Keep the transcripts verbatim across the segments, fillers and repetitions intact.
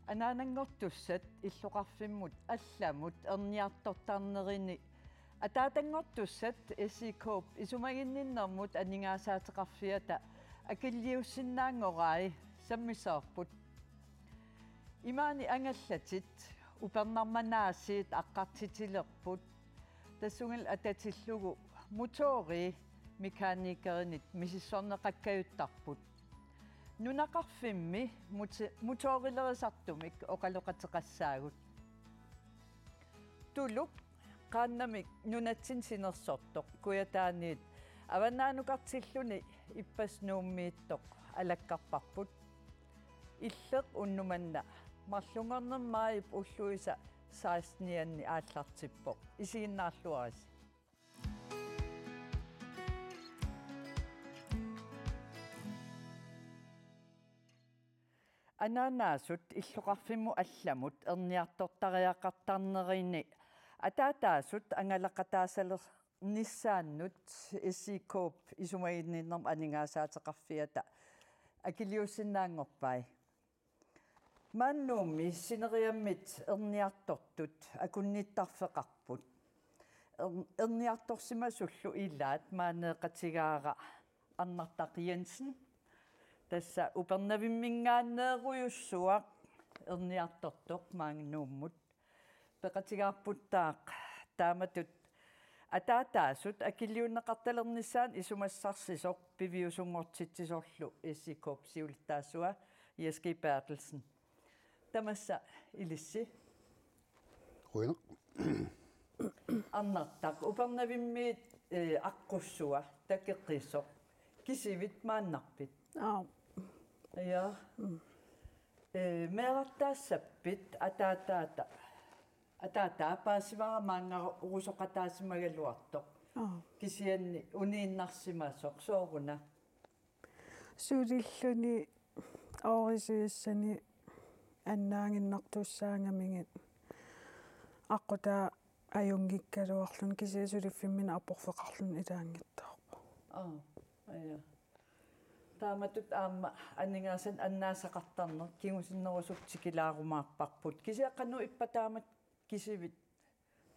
Anaananngortussat illoqarfimmut allamut erniartortarnerini ataatanngortussat S I K-p isumaginninnermut aningaasaateqarfiata akiliussinnaanngorai sammisoorput. Imaani angallatit upernarmanaasiit aqqartitilerput. Tassunga atatillugu motorii mekanikerinit misissorneqakkajuttarput. Nunaqarfimmi moti-, motorilerisartumik oqaloqateqassaagut. Tuluk qaannamik nunatsinni sinersortoq Kujataaniit avannaanukartilluni ippassaq Nuummiittoq alakkarparput. Illeq unnuk manna marlunngornermi maajip ulluisa sekstenianni aallartippoq. Isiginnaarluarisi. Anaanaasut illoqarfimmut allamut erniartortariaqartarnerini ataataasut angalaqataasalernissaannut S I K-p isumaginninnermut aningaasaateqarfiata akiliussinnaanngorpai. Maani Nuummi sineriammit erniartortut akunnittarfeqarput. Er-, erniartorsimasullu ilaat maaneeqatigaara Arnartaq Jensen. Tassa Upernavimminngaanneerujussuaq erniartortoq maani Nuummut. Peqatigaarputtaaq taamatut ataataasut akiliunneqartalernissaannut isumassarsisoq piviusunngortitsisorlu S I K-p siulittaasua Jess G. Berthelsen. Tamassa ilissi. Qujanaq. Arnartaq, Upernavimmiit, eh, aqqussua takeqisoq. Kisivit maannarpit? Aap. Ja. Mm. Eh, meerartaassappit ataataata. Ataataa paasivara maanngarusoqataasimagaluartoq. Aap. Kisianni uniinnarsimasoq sooruna? Sulilluni oorisiassani annaaginnartussaagamigit aqqutaa ajunngikkaluarluni kisianni suliffimminni aporfeqarluni ilaanngitsoorpoq. Aa, aja. Taamatut aamma aningaasanik annaasaqartarneq kingusinnerusukkut tikilaarumaarparput. Kisianni qanoq ippa taamatut kisivit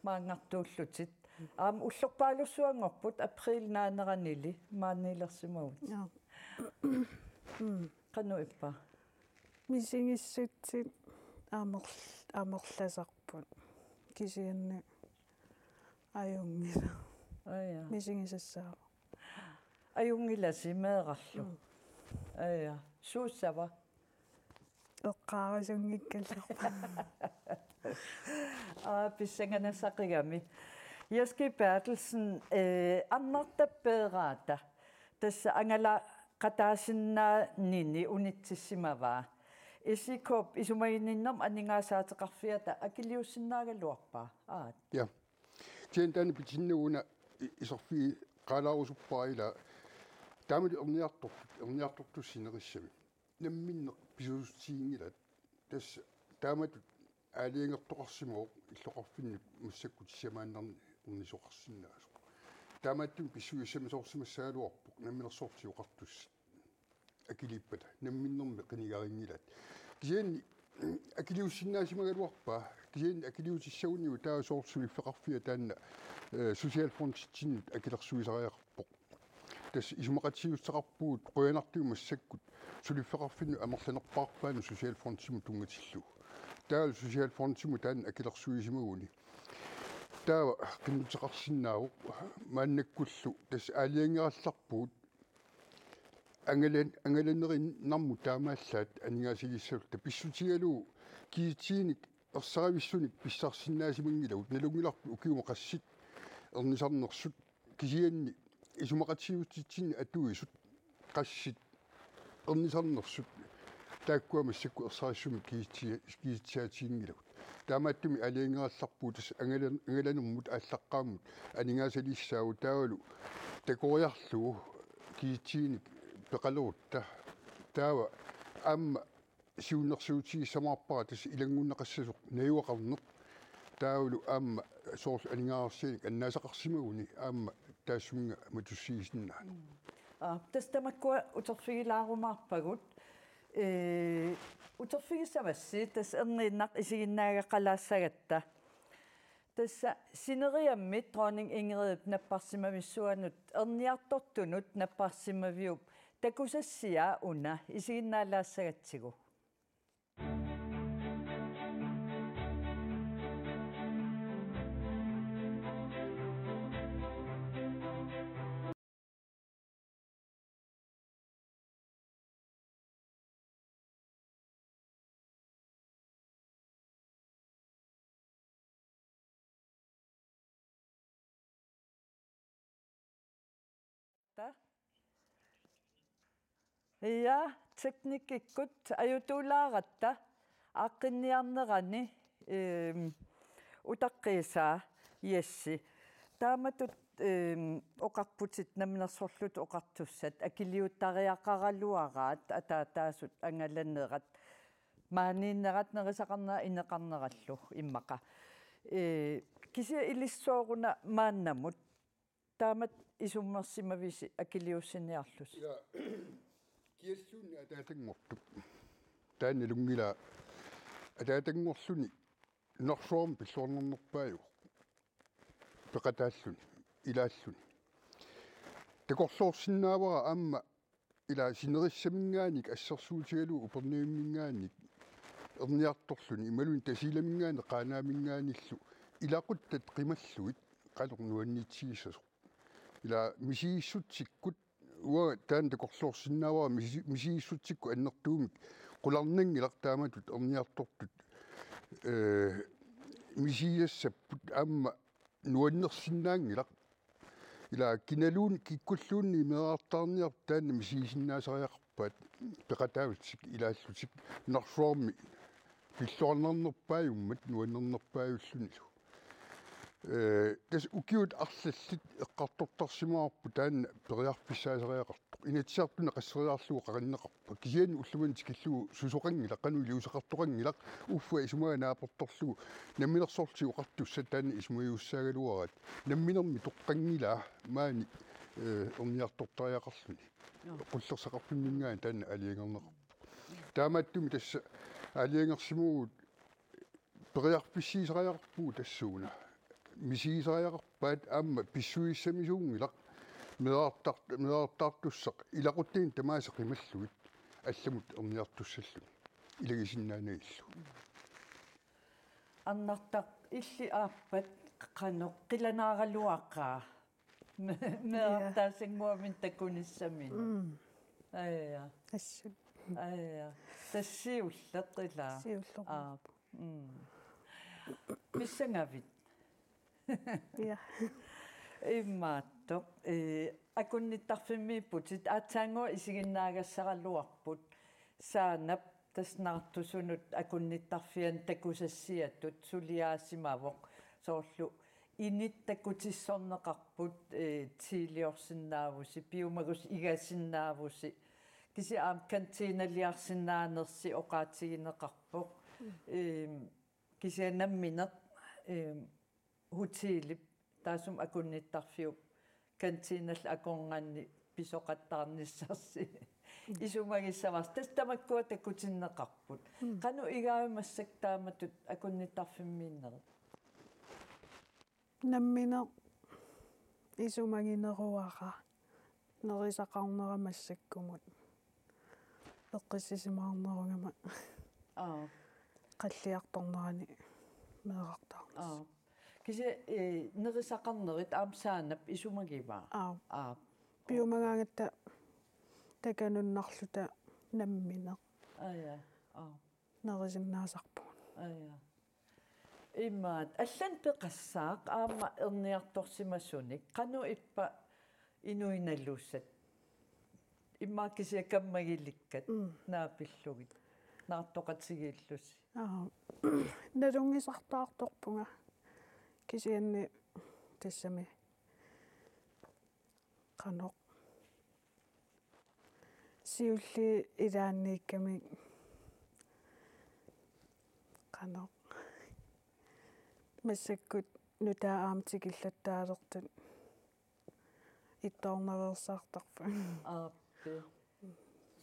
maanngartuullutit. Aamma ullorpaalussuanngorput april naaneranili maaniilersimavut. Jaa. Mm. Qanoq ippa? Misigissutsit amerl-, amerlasarput. Kisianni ajunngilaq. Aa, jaa. Misigisassaavoq. Ajunngilasi meerarlu. Mm. Aa, jaa. Suussava? Eqqaarisunngikkallarpunga. Aa, pissanganasaqigami. Jess G. Berthelsen, eh, Arnartap peeraata. Tassa angalaqataasinnaanini unitsissimavaa. S I K-p isumaginninnermut aningaasaateqarfiata akiliussinnaagaluarpaa. Aat. Ja. Kisianni taanna pitinnagu una i-, iserfigilaarusupparput ila. Taamatut erniartortut, erniartortut sinerissami. Namminneq pisuussutiginngilaat. Tassa taamatut aalajangertoqarsimavoq illoqarfinni massakkut sisamaannarnik ernisoqarsinnaasoq. Taamaattumik pissusissamisoorsimassagaluarpoq Namminersorlutik Oqartussat akiliippata. Namminnermi qinigarinngilaat. Kisianni akiliussinnaasimagaluarpaa, kisianni akiliutissaguniuk taava soorlu suliffeqarfia taanna, eh, socialfonditsinnut akilersuisariaqarpoq. Tassa isumaqatigiissuteqarpugut qujanartumik massakkut suliffeqarfinnut amerlanerpaarpaanut socialfondimut tunngatillugu. Taava socialfondimut taanna akilersuisimaguni. Taava qinnuteqarsinnaavoq maannakkullu tassa aalajangerallarpugut angalan-, angalanerinnarmut taamaallaat aningaasaliissalluta pissutigalugu kiitiinik ersarivissunik pissarsinnaasimanngilaq nalunngilarput ukiumut qassit ernisarnersut kisianni isumaqatigiissutitsinni atuisut qassit ernisarnersut taakkua massakkut ersarissumik kiitsi-, kiitsisaatiginngilagut. Taamaattumik aalajangerallarpugut tassa angalan-, angalanermut aallaqqaammut aningaasaliissaagut taavalu takoriarlugu kiitiinik peqalerutta taava aamma siunnersuutigissamaarpara tassa ilanngunneqassasoq najugaqarneq taavalu aamma soorlu aningaasarsianik annaasaqarsimaguni aamma taassuminnga matussiisinnaanera. Mm. Aa, tassa tamakkua uterfigilaarumaarpagut. Ee, uterfigissavassi tassa erniinnaq isiginnaagaqalaassagatta. Tassa sineriammi Dronning Ingridip napparsimavissuanut erniartortunut napparsimaviup takusassiaa una isiginnaalaassagatsigu. Ta. Ja, teknikkikkut ajutuulaaratta aaqqinniarnerani, ehm, utaqqiisaa Jessi. Taamatut, ehm, oqarputit namminersorlutik oqartussat akiliuttariaqaraluaraat ataataasut angalanerat maaniinnerat nerisaqarnerat ineqarnerallu immaqa. Ee, kisianni ilissi sooruna maannamut taamatut isummersimavisi akiliussiniarlusi? Ja, kialluunniit ataatanngortup. Taanna lunngila ataatanngorluni nunarsuarmi pilluarnarnerpaajuvoq. Peqataalluni, ilaalluni. Takorloorsinnaavara aamma ila sinerissaminngaanniit assersuutigalugu Upernavimminngaanniit erniartorluni imaluunniit Tasiilaminngaanniit Qaanaaminngaanniillu ilaquttat qimallugit qanoq nuanniitsigissasoq. Ila misigissutsikkut uanga taanna takorloorsinnaavara misi-, misigissutsikkut annertuumik qularnanngilaq taamatut erniartortut, ee, misigisassapput aamma nuannersinnaanngilaq. Ila kinaluunniit kikkulluunniit meerartaarniartut taanna misigisinnaasariaqarpaat peqataallutik ilaallutik nunarsuarmi pilluarnarnerpaajummat nuannernerpaajullunilu. Ee, tassa ukiut arlallit eqqartortarsimavarput taanna periarfissaasariaqartoq. Inatsisartuni qasseriarlugu qaqinneqarpoq. Kisianni ullumimut tikillugu susoqanngilaq, qanoq iliuuseqartoqanngilaq, uffa isumaga naapertorlugu, namminersorlutik oqartussat taanna isumagiussaagaluaraat. Namminermi toqqanngilaa maani, ee, erniartortariaqarluni. Joo. Qullersaqarfimminngaanniit taanna aalajangerneqarpoq. Taamaattumik tassa aalajangersimavugut periarfissiisariaqarpugut tassuuna. Misigisariaqarpaat aamma pissusissamisuunngilaq meerartar-, meerartaartussaq ilaquttanik tamaasa qimallugit allamut erniartussalluni ilagisinnaanagillu. Arnartaq, illit aappat qanoq qilanaaraluaqaa? Me-, meerartaasannguamik takunissaminnik. Mm. Aja. Assut. Aja. Tassa siulleq ilaa. Siulleq. Aap. Mm. Missangavit? Ja. Imaattoq, ee, akunnittarfimmiipputit, aatsaannguaq isiginnaagassaraluarput, Saanap tassa naartusunut akunnittarfiani takusassiatut suliaasimavoq, soorlu init takutissorneqarput, ee, tiiliorsinnaavusi, piumagusi igasinnaavusi, kisianni aamma kantiinaliarsinnaanersi oqaatigineqarpoq. Mm. Eem, kisianni nammineq, eem, hotelip taassuma akunnittarfiup kantiinallu akornanni pisoqattaarnissarsi. Mm. Isumagissavarsi. Tassa tamakkua takutinneqarput. Mm. Qanoq igaavi massakkut taamatut akunnittarfimmiinnerit? Nammineq isumagineruara nerisaqarnera massakkumut. Eqqissisimaarnerugama. Aap. Qalliartornerani meerartaarnissaq. Aap. Kisianni, ee, nerisaqarnerit aamma Saanap isumagivaa? Aap. Aap. Piumagaangatta takanunnarluta nammineq. Aja. Aap. Nerisinnaasarpugut. Aja. Imaat, allanik peqassaaq aamma erniartorsimasunik, qanoq ippa inuinalusat? Immaqa kisianni kammagilikkat. Mm. Naapillugit. Naartoqatigiillusi. Aa. Nalunngisartaartorpunga. Kisianni tassami qanoq. Siulliit ilaanniikkamik qanoq. Massakkut nutaaq aamma tikillattaalertut ittoornaveersaartarput. Aappi.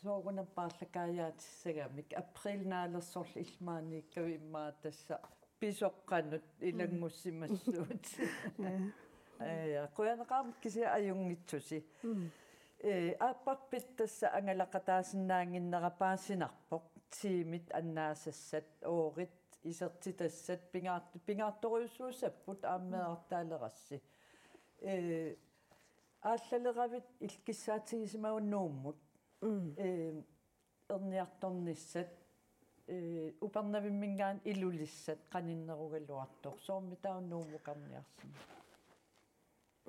Soorunami paarlakaajaatissagami, april naalersorlu ilmaaniikkavit immaqa tassa pisoqqanut ilanngussimassuutit. Ja, qujanaqaaq kisianni ajunngitsusi. Ee, aapparpit tassa angalaqataasinnaannginnera paasinarpoq, tiimit annaasassat, oorit, isertitassat, pingaart-, pingaartorujussuussapput aamma meerartaalerassi. Ee, aallaleravit il-, kissaatigisimavit Nuummut. Ee, erniartornissat, ee, Upernavimminngaanniit Ilulissat qaninnerugaluartoq. Soormi taava Nuummukarniarsimasoq?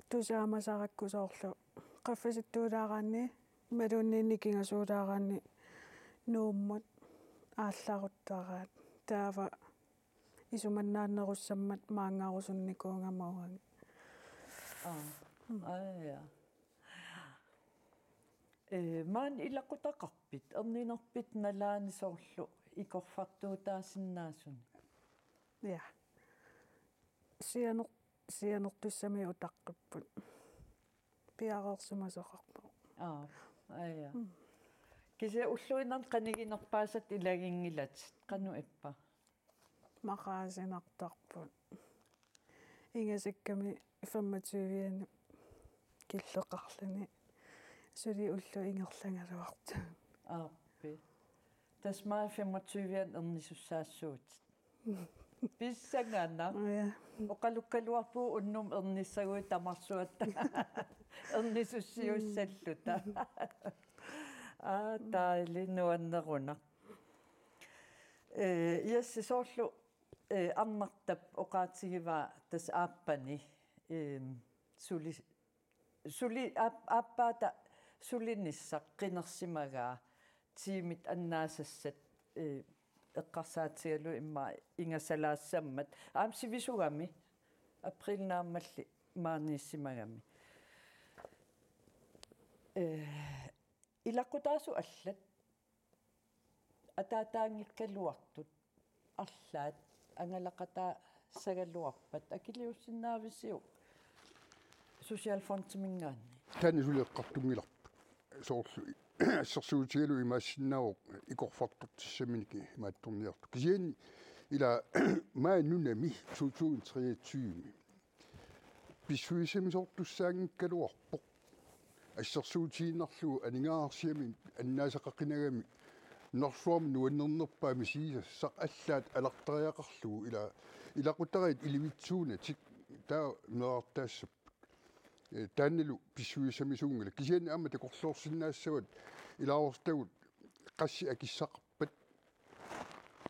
Tusaamasarakku soorlu qaffasittuulaaraanni, imaluunniit nikingasuulaaraanni Nuummut aallaruttaraat. Taava isumannaannerussammat maanngarusunnikuugama uani. Aa. Aa, ja. Ee, maani ilaqutaqarpit, erninerpit nalaani soorlu ikorfartuutaasinnaasunik? Ja. Sianer-, sianertussami utaqqipput. Piareersimasoqarpoq. Aa, aa, ja. Kisianni ulluinnarni qaniginerpaasat ilaginngilatit, qanoq ippa? Maqaasinartarput. Ingasakkami femogtyve-ani killeqarluni suli ulloq ingerlagaluartoq. Aappi. Tassa maani femogtyve-ani ernisussaassuutit. Pissanganaq. Ja. Oqalukkaluarpugut unnummut ernissaguit tamarsuatta. Ernisussiuussalluta. Aa, dejligt, nuannerunaq. Ee, Jesse, soorlu, ee, Arnartap oqaatigivaa tassa aappani, ee, suli-, suli-, aap-, aappaata sulinissaq qinersimagaa, tiimit annaasassat, ee, eqqarsaatigalugu immaqa ingasalaassammat. Aamma sivisugami, april naammalli maaniissimagami. Ee, ilaqutaasut allat ataataanngikkaluartut arlaat angalaqataassagaluarpat akiliussinnaavisiuk Socialfondiminngaanniit? Taanna suli eqqartunngilarput. Soorlu assersuutigalugu imaassinnaavoq ikorfartortissaminik imaattorniartoq. Kisianni ila maani nunami to tusind treogtyve pissusissamisoortussaanngikkaluarpoq. Assersuutigiinnarlugu aningaasarsiami annaasaqaqinagami nunarsuarmi nuannernerpaaq misigisassaq allaat alartariaqarlugu ila ilaqutariit ilivitsuunatik taava meerartaassapput. Ee, taannalu pissusissamisuunngilaq. Kisianni aamma takorloorsinnaassavat ilaasortagut qassit akissaqarpat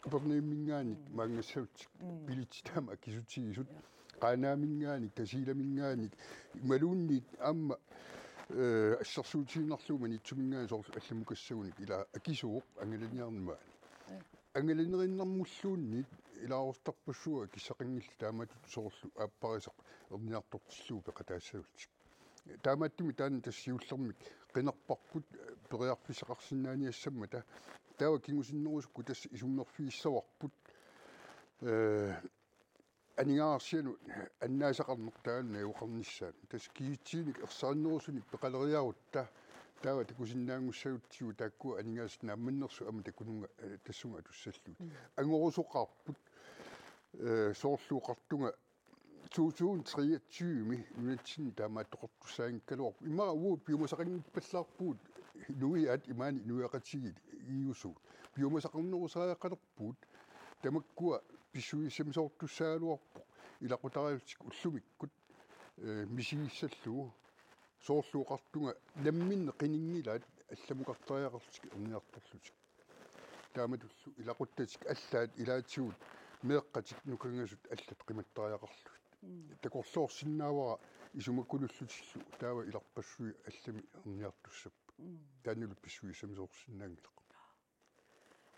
Upernavimminngaanniit maanngassagutsigu billetsit taama akisutigisut. Ja. Qaanaaminngaanniit, Tasiilaminngaanniit, imaluunniit aamma, ee, assersuutigiinnarlugu Maniitsuminngaanniit soorlu allamukassagunik ila akisuuvoq angalaniarneq maani. Ja. Angalaneriinnarmulluunniit ilaasortarpassuit akissaqanngillat taamatut soorlu aapparisaq erniartortillugu peqataassagullutik. Taamaattumik taanna tassa siullermik qinerparput, periarfissaqarsinnaaniassammata. Taava kingusinnerusukkut tassa isummerfigissavarput, ee, aningaasarsianut annaasaqarneq taanna najuqarnissaanut. Tassa kisitsisit ersarinnerusunik peqaleriarutta taava takusinnaanngussagutsigu taakku aningaasat naammannersut aamma takununnga, ee, tassunga atussallugit. Mm. Angorusoqarput, ee, soorlu oqartunga to tusind treogtyve-mi nunatsinni taamaattoqartussaanngikkaluarpoq. Immaqa uagut piumasaqanngippallaarpugut inuiaat imaani inuiaqatigiit iusugut. Piumasaqarnerusariaqalerpugut tamakkua pissusissamisoortussaagaluarpoq ilaqutariillutik ullumikkut, ee, misigissallugu. Soorlu oqartunga namminneq qininngilaat allamukartariaqarlutik erniartorlutik. Taamatullu ilaquttatik allaat ilaatigut meeqqatik nukangasut allat qimattariaqarlugit. Mm. Takorloorsinnaavara isumakkulullutillu taava ilarpassui allami erniartussapput. Mm. Taannalu pissusissamisoorsinnaanngilaq.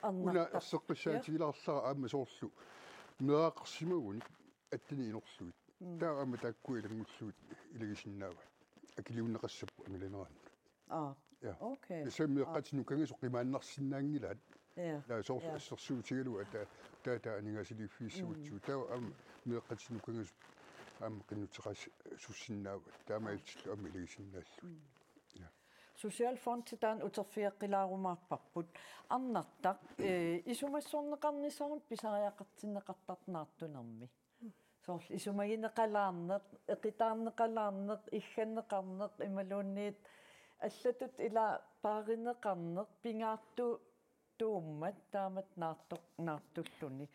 Una Arnartaq. Erseqqissaatigilaarlara aamma soorlu meeraqarsimagunik atteni inorlugit. Mm. Taava aamma taakku ilanngullugit ilagisinnaavaat. Akiliunneqassapput angalanerannut. Aa. Ja. Okay. Tassa meeqqatik nukangasut qimaannarsinnaanngilaat. Ja. Taava soorlu assersuutigalugu ata-, taava taava aningaasaliiffigissagutsigu. Mm. Taava aamma meeqqatik nukangasut aamma qinnuteqassussinnaavat. Taamaalillutillu aamma ilagisinnaallugit. Mm. Ja. Socialfondi taanna uterfigeqqilaarumaarparput. Arnartaq, ee, isumassorneqarnissamut pisariaqartinneqartartoq naartunermi. Soorlu isumagineqalaarneq, eqitaarneqalaarneq, igganneqarneq, imaluunniit allatut ila paarineqarneq, pingaartuummat taamatut naartoq-, naartulluni.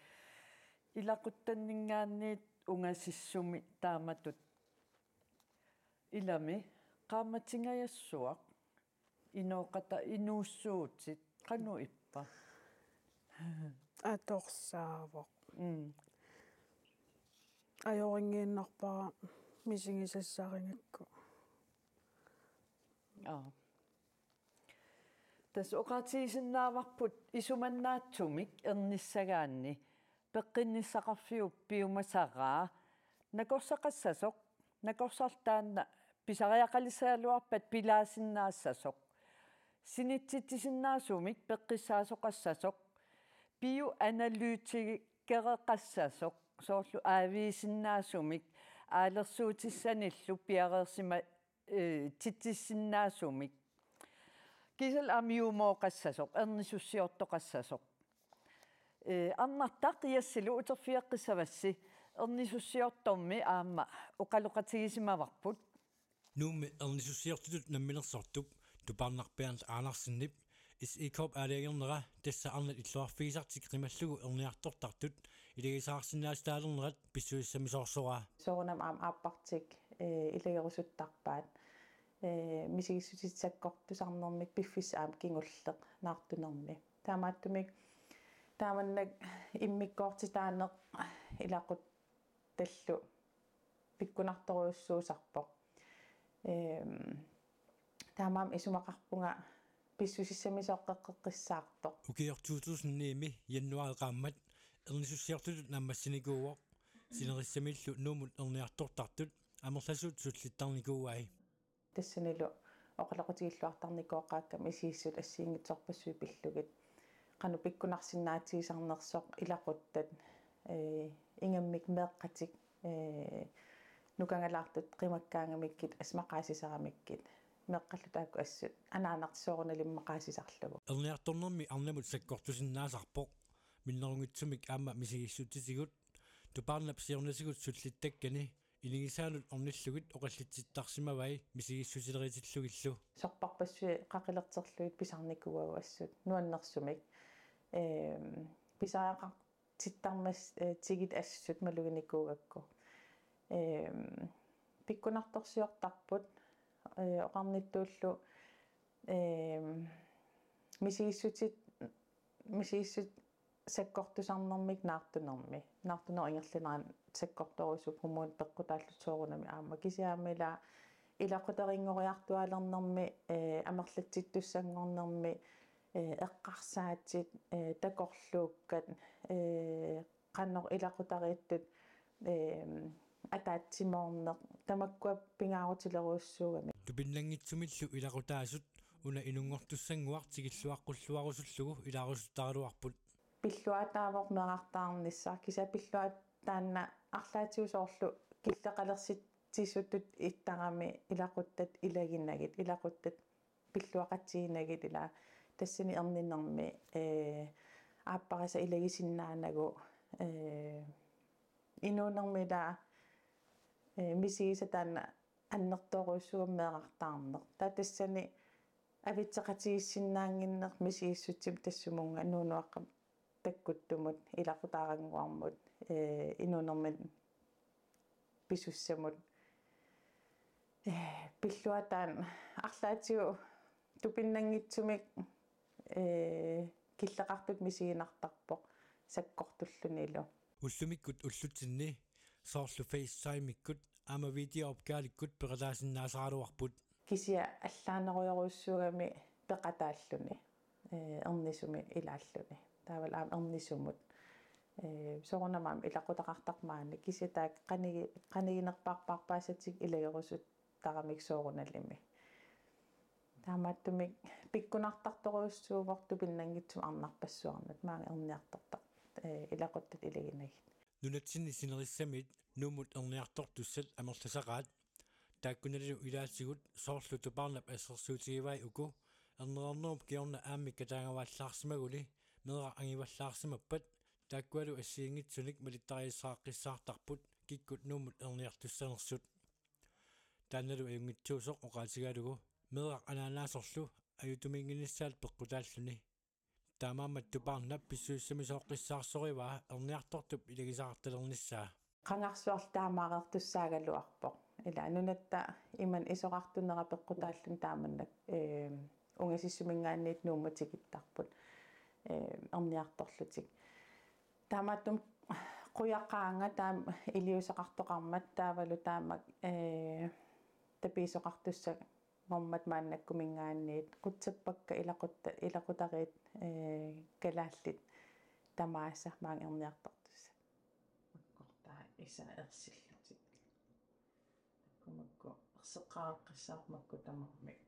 Ilaquttanninngaanniit ungasissumi taamatut. Ilami qaammatingajassuaq, inooqata inuussuutit, qanoq ippa? Atorsaavoq. Mm. Ajorinngiinnarpara misigisassarigakku. Aa. Tassa oqaatigisinnaavarput isumannaatsumik ernissagaanni peqqinnissaqarfiup piumasaraa nakorsaqassasoq, nakorsarlu taanna pisariaqalissagaluarpat pilaasinnaassasoq, sinitsitsisinnaasumik peqqissaasoqassasoq, bioanalytikereqassasoq, soorlu aaviisinnaasumik, aalersuutissanillu piareersima-, ee, titsisinnaasumik. Kiisalu aamma juumooqassasoq, ernisussiortoqassasoq. Ee, Arnartaq Jassilu uterfigeqqissavassi, ernisussiortormi aamma oqaloqatigisimavarput. Nuummi ernisussiortutut namminersortup Tupaarnaq Berndt Andersenip S E K-p aalajangernera tassa arnat illoqarfigisartik qimallugu erniartortartut ilagisaarsinnaatitaalernerat pissusissamisoorsoraa. Soorunami aamma aappartik, ee, ilagerusuttarpaat, ee, misigissutsit sakkortusarnermik piffissaq aamma kingulleq naartunermi. Taamaattumik taamannak immikkoortitaaneq ilaquttallu pikkunartorujussuusarpoq. Ehm, taamaammat isumaqarpunga pissusissamisoqqeqqissaartoq. Ukioq to tusind ni-mi januaarip qaammat ernisussiortutut naammassinikuuvoq, sinerissamiillu Nuummut erniartortartut amerlasuut sullittarnikuuai. Tassanilu oqaloqatigilluartarnikooqaakkami isigissutit assigiinngitsorpassuit pillugit. Qanoq pikkunarsinnaatigisarnersoq ilaquttat, ee, ingammik meeqqatik, ee, nukangalaartut qimakkaangamikkit assut maqaasisaramikkit. Meeqqallu taakku assut anaanartoq soorunalimi maqaasisarlugu. Erniartornermi arnamut sakkortusinnaasarpoq. Minnerunngitsumik aamma misigissutitigut Tupaarnap siornatigut sullittakkani inigisaanut ornillugit oqallitsittarsimavai misigissutileritillugillu. Sorpassuit qaqilerterlugit pisarnikuuagut assut nuannersumik. Ehm, pisariaqartittarmas-, ee, tigit assut maluginikuugakku. Ehm, pikkunartorsiortarput, ee, oqarnittullu, ehm, misigissutit, misigissut sakkortusarnermik naartunermi. Naartunerup ingerlanerani sakkortoorujussuuvoq kommunit peqqutaallutik soorunami aamma. Kisianni aamma ila ilaqutariinngoriartuaalernermi, ee, amerlatsittussanngornermi, ee, eqqarsaatit, ee, takorluukkat, ee, qanoq ilaqutariittut, ee, ataatsimoorneq, tamakkua pingaarutilerujussuugamik. Tupinnanngitsumillu ilaqutaasut una inunngortussannguaq tikilluaqqulluarusullugu ilaarusuttaraluarput. Pilluaataavoq meerartaarnissaq, kisianni pilluaat taanna arlaatigut soorlu killeqalersitsisutut ittarami ilaquttat ilaginagit, ilaquttat pilluaqatiginagit ila tassani erninermi, ee, aapparisaq ilagisinnaanagu, ee, inuunermi ila, ee, misigisat taanna annertoorujussuugami meerartaarneq. Taava tassani avitseqatigiissinnaannginneq misigissutsimut tassumunnga nuunuaqqamut takkuttumut ilaqutariinnguarmut, ee, inuunermini pisussamut. Ee, pilluaat taanna arlaatigut tupinnanngitsumik, ee, killeqartutut misiginartarpoq sakkortullunilu. Ullumikkut ullutsinni soorlu FaceTime-ikkut aamma videoopkallikkut peqataasinnaasaraluarput. Kisianni allaanerujorujussuugami peqataalluni, ee, ernisumik ilaalluni. Taavalu aamma ernisumut. Ee, soorunami aamma ilaqutaqartarpoq maani. Kisianni taakku qanigi-, qaniginerpaarpaarpaassatik ilagerusuttaramik soorunalimi. Taamaattumik pikkunartartorujussuuvoq tupinnanngitsumik arnarpassuarnut maanga erniartortaq, ee, ilaquttat ilaginagit. Nunatsinni sinerissamiit Nuummut erniartortussat amerlasaqaat. Taakkunanilu ilaatigut soorlu Tupaarnap assersuutigivai uku ernereernerup kingorna aamma kataangavallaarsimaguli meeraq angivallaarsimappat taakkualu assigiinngitsunik malittarisassaqaqqissaartarput kikkut Nuummut erniartussanersut. Taannalu ajunngitsuusoq oqaatigalugu meeraq anaanaasorlu ajutuminnginnissaallu peqqutaalluni. Taamaammat Tupaarnap pissusissamisoqqissaarsorivaa erniartortup ilagisaqartalernissaa. Qangarsuarlu taamaareertussaagaluarpoq. Ila nunatta imannak isorartunera peqqutaalluni taamannak, ee, ungasissuminngaanniit Nuummut tikittarput, ee, erniartorlutik. Taamaattumik qujaqaanga taama iliuuseqartoqarmat taavalu taama, ee, tapiisoqartussaagummat maannakkuminngaanniit qutsappakka ilaqutta-, ilaqutariit, ee, kalaallit tamaasa maanga erniartortussat. Makkortaa isa ersillutik. Taakku makku erseqqaqqissaarput makku tamarmik.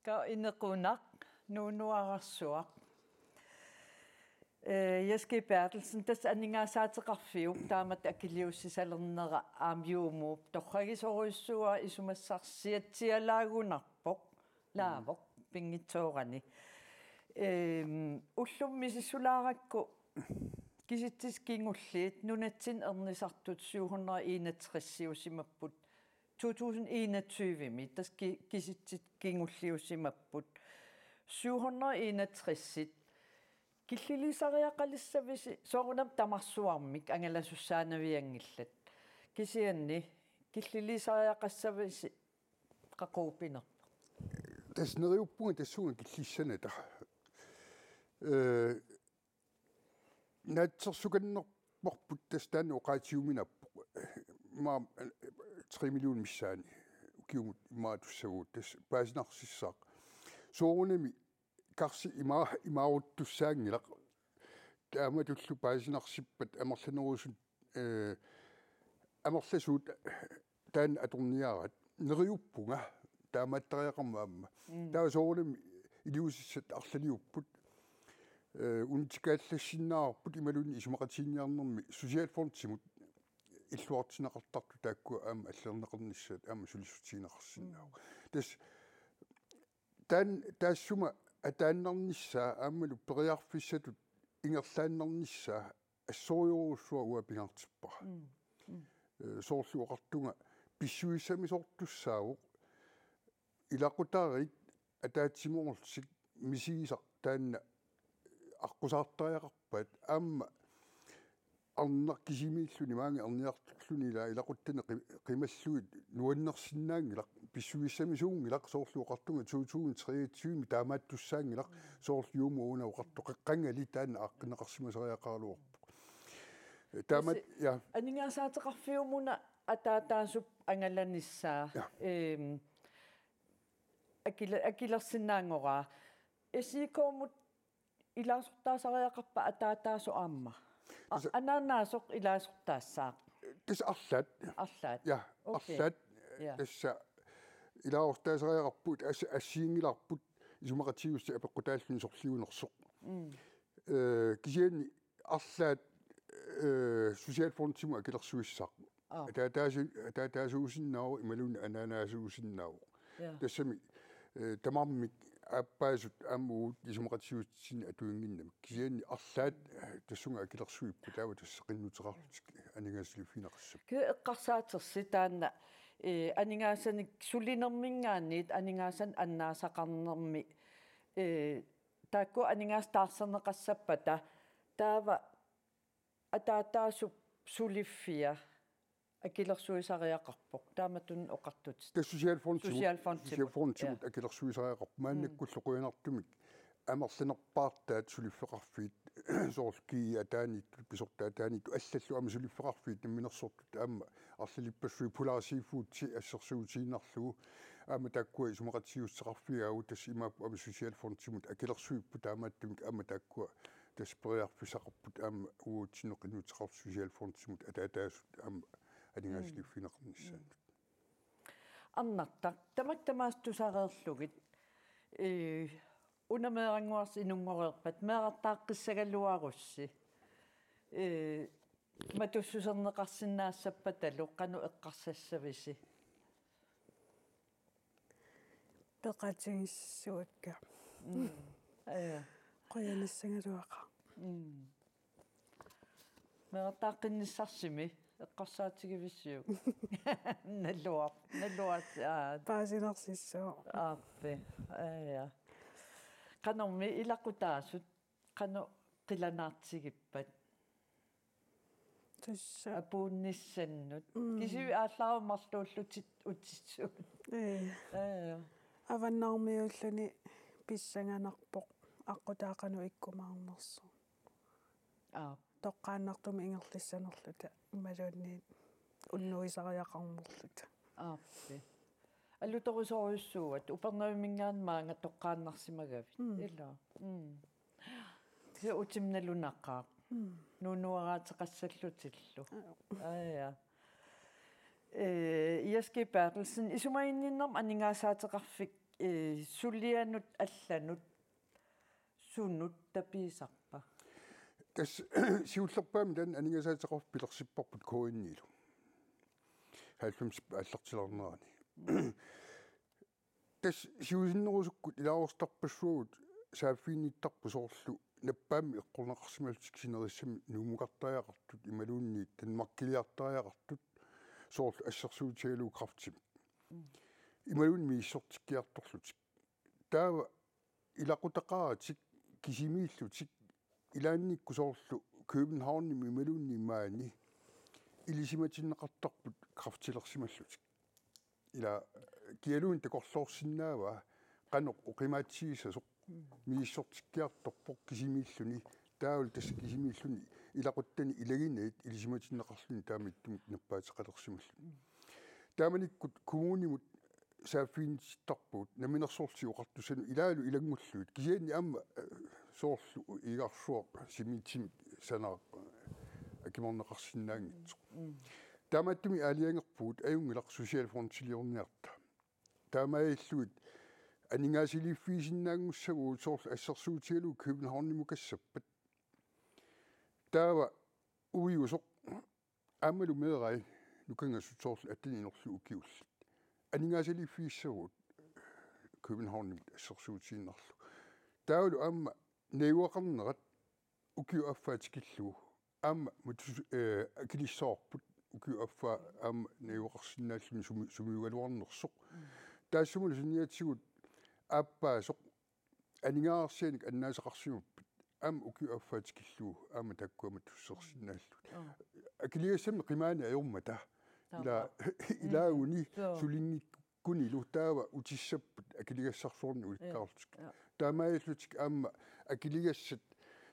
Ka inequnaq nuunuararsuaq. Ee, Jess G. Berthelsen, tassa aningaasaateqarfiup taamatut akiliussisalernera aamma Juumuup torragisorujussuaq isumassarsiatsialaagunarpoq, laavoq, pinngitsoorani. Ehm, ullumi misissulaarakku kisitsisit kingulliit nunatsinni ernisartut syv hundrede enogtresiusimapput to tusind enogtyve-mi, tassa ki-, kisitsisit kingulliusimapput syv hundrede enogtresit. Killilisariaqalissavisi soorunami tamarsuarmik angalasussaanavianngillat. Kisianni killilisariaqassavisi qaqugu pinerpoq? Tassa neriuppunga tassunga killissanata. Ee, naatsorsukannerparput tassa taanna oqaatigiuminaappoq. Ima, ee, tre millionit missaanni ukiumut imaattussaagut tassa paasinarsissaaq. Soorunami karsi ima-, imaaruttussaanngilaq. Taamatullu paasinarsippat amerlanerusut, ee, amerlasuut taanna atorniaraat. Neriuppunga taamaattariaqarmat aamma. Mm. Taava soorunami iliuusissat arlaliupput. Ee, unitsikaallassinnaavarput imaluunniit isumaqatigiinniarnermi socialfondimut illuartinneqartartut taakkua aamma allaaneqarnissaat aamma sulissutigineqarsinnaavoq. Mm. Tassa taanna taassuma ataannarnissaa aammalu periarfissatut ingerlaannarnissaa assorujussuaq uanga pingaartippara. Mm. Mm. Ee, soorlu oqartunga pissusissamisoortussaavoq ilaqutariit ataatsimoorlutik misigisaq taanna aqqusaartariaqarpaat aamma arnaq kisimiilluni maanga erniartorluni ila ilaquttani qi-, qimallugit nuannersinnaanngilaq, pissusissamisuunngilaq soorlu oqartunga to tusind treogtyve-mi taamaattussaanngilaq soorlu Juumuuna oqartoqaqqangali taanna aaqqinneqarsimasariaqaraluarpoq. Taama-, tassa, ja. Aningaasaateqarfiup una ataataasup angalanissaa. Ja. Ehm, akila-, akilersinnaanngoraa. S I K-mut ilaasortaasariaqarpa ataataasoq aamma? A-, tassa anaanaasoq ilaasortaassaaq. Tassa arlaat. Arlaat. Ja, okay. Arlaat. Ja. Tassa ilaasortaasariaqarput as-, assiginngilarput isumaqatigiissutit apeqqutaalluni sorliunersoq. Mm. Ee, kisianni arlaat, ee, socialfondimut akilersuissaaq. Aa. Ataataasu-, ataataasuusinnaavoq imaluunniit anaanaasuusinnaavoq. Ja. Tassami, ee, tamarmik aappaasut aamma uagut isumaqatigiissutsinni atuinnginnamik. Kisianni arlaat, ee, tassunga akilersuipput taava tassa qinnuteqarlutik aningaasaliffigineqassapput. Kisianni eqqarsaatersi taanna, ee, aningaasanik sulinerminngaanniit aningaasanik annaasaqarnermi, ee, taakku aningaasat taarserneqassappata taava ataataasup suliffia akilersuisariaqarpoq. Taamatut oqartutit. Tassa socialfondimut, socialfondimut, socialfondimut, ja, akilersuisariaqarpoq. Mm. Maannakkullu qujanartumik amerlanerpaartaat suliffeqarfiit soorlu G E ataaniittut, pisortat ataaniittut, allallu aamma suliffeqarfiit namminersortut aamma arlalippassuit Polar Seafood assersuutigiinnarlugu aamma taakkua isumaqatigiissuteqarfigaavut tassa imaappoq aamma socialfondimut akilersuipput taamaattumik aamma taakkua tassa periarfissaqarput aamma uatsinnut qinnuteqarlutik socialfondimut ataataasut aamma aningaasaliffigineqarnissaannut. Mm. Arnartaq, tamakku tamaasa tusareerlugit, ee, una meerannguarsi inunngoreerpat, meerartaaqqissagaluarussi. Ee, matussuserneqarsinnaassappatalu qanoq eqqarsassavisi? Peqatigiissavakka. Mm. Aja. Qujanassagaluaqaaq. Mm. Meerartaaqqinnissarsiuk eqqarsaatigivisiuk? Naluar-, naluar-, aa. Paasinarsissaaq. Aappi, aja. Qanormi ilaqutaasut, qanoq qilanaartigippat? Tassa. Apuunnissannut. Mm. Kisianni aallaruumarluullutit utissut. Ee. Aja. Avannarmiuulluni pissanganarpoq aqqutaaq qanoq ikkumaarnersoq. Aap. Toqqaannartumik ingerlassanerluta imaluunniit unnuisariaqarnerluta. Aappi. Alutorisorujussuuat Upernavimminngaanniit maanga toqqaannarsimagavit. Mm. Ilaa. Mm. Kisianni utima nalunaqaaq. Mm. Nuunnuaraateqassallutillu. Aap. Aja. Ee, Jess G. Berthelsen, isumaginninnermik aningaasaateqarfik, ee, sulianut allanut sunut tapiisarpa? Tassa siullerpaamik taanna aningaasaateqarfik pilersipparput K N-ilu. Halvfemsit aallartilaarnerani. Tassa siusinnerusukkut ilaasortarpassuagut saaffiginnittarput soorlu nappaammik eqqorneqarsimallutik sinerissami Nuummukartariaqartut imaluunniit Danmarkiliartariaqartut soorlu assersuutigalugu kræftimik. Mm. Imaluunniit misissortikkiartorlutik. Taava ilaqutaqaratik kisimiillutik ilaannikkut soorlu Københavnimi imaluunniit maani ilisimatinneqartarput kræftilersimallutik. Ila kialuunniit takorloorsinnaavaa qanoq oqimaatsigisasoq misissortikkiartorpoq kisimiilluni, taavalu tassa kisimiilluni ilaquttani ilaginagit ilisimatinneqarluni taamaattumik nappaateqalersimalluni. Taamanikkut kommunimut saaffiginnittarpugut Namminersorlutik Oqartussanut ilaalu ilanngullugit. Kisianni aamma, eh, soorlu Igarsuaq cementimik sanaaq, eh, akimaarneqarsinnaanngitsoq. Mm. Taamaattumik aalajangerpugut ajunngilaq socialfondiliorniarta. Taamaalillugit aningaasaliiffigisinnaanngussagutsigu soorlu assersuutigalugu Københavnimukassappat. Taava uiusoq aammalu meerai nukangasut soorlu atteninorlu ukiullit. Aningaasaliiffigissavagut Københavnimut assersuutigiinnarlugu. Taavalu aamma najugaqarnerat ukiup affaa tikillugu. Aamma matus-, eh, akilissavarput ukiup affaa aamma najugaqarsinnaalluni sumi-, sumiugaluarnersoq. Mm. Taassumalu saniatigut aappaasoq aningaasarsianik annaasaqarsimapput aamma ukiup affaa tikillugu aamma taakkua matussusersinnaallugit. Joo. Akiligassammi qimaani ajormata. Taava. Ila-, mm, ilaaguni joo, sulinngikkunilu taava utissapput akiligassarsuarnik ulikkaarlutik. Joo. Taamaalillutik aamma akiligassat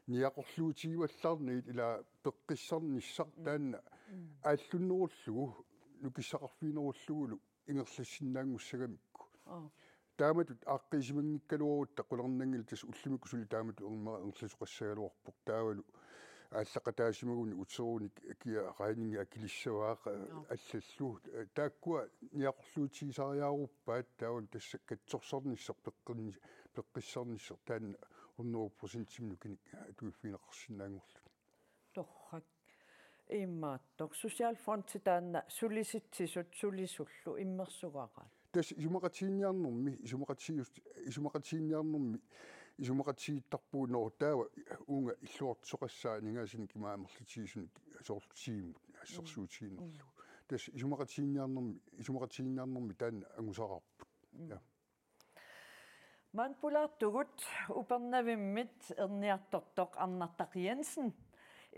niaqorluutigivallaarnagit ila peqqissarnissaq, mm, taanna, mm, aallunnerullugu nukissaqarfiginerullugulu ingerlassinnaanngussagamikku. Aa. Taamatut aaqqiisimanngikkaluarutta qularnanngilaq, tassa ullumikkut suli taamatut erma-, ingerlasoqassagaluarpoq, taavalu aallaqataasimaguni uterunik kia regningi akilissavaa, aa, allallu. Taakkua niaqorluutigisariaaruppaat, taavalu tassa katsorsarnissaq peqqinni-, peqqissarnissaq taanna hundrede procentimik nukinnik atuiffigineqarsinnaanngorluni. Torrak. Imaattoq. Socialfondi taanna sulisitsisut sulisullu immersugaraat. Tassa isumaqatigiinniarnermi, isumaqatigius-, isumaqatigiinniarnermi, isumaqatigiittarpugut, nå, taava uunga illuartisoqassaaq aningaasanik ima amerlatigisunik soorlu tiimut assersuutigiinnarlugu. Mm. Tassa isumaqatigiinniarnermi, isumaqatigiinniarnermi taanna angusaqarput. Mm. Ja. Maanna pulaartugut Upernavimmit erniartortoq Arnartaq Jensen,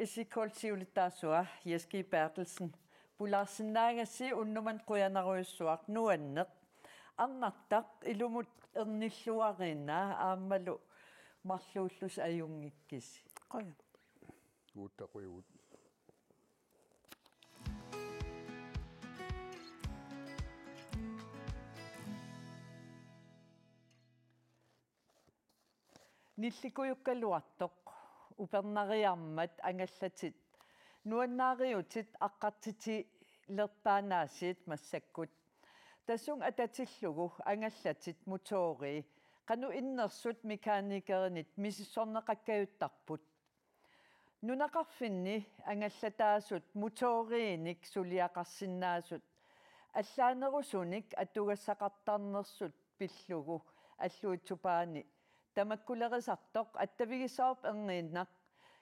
S I K-p siulittaasua Jess G. Berthelsen. Pulaarsinnaagassi, unnuk manna qujanarujussuaq, nuanneq. Arnartaq, ilumut ernilluarina aammalu marluullusi ajunngikkisi. Qujan. Uutta qujagut. Nillikujukkaluartoq, upernariarmat angallatit nuannaariutit aqqartitilerpaanaasiit massakkut. Tassunga atatillugu angallatit motorii qanoq innersut mekanikerinit misissorneqakkajuttarput. Nunaqarfinni angallataasut motoriinik suliaqarsinnaasut allaanerusunik atugassaqartarnersut pillugu Alluitsup Paani tamakkulerisartoq attavigissavarput erniinnaq,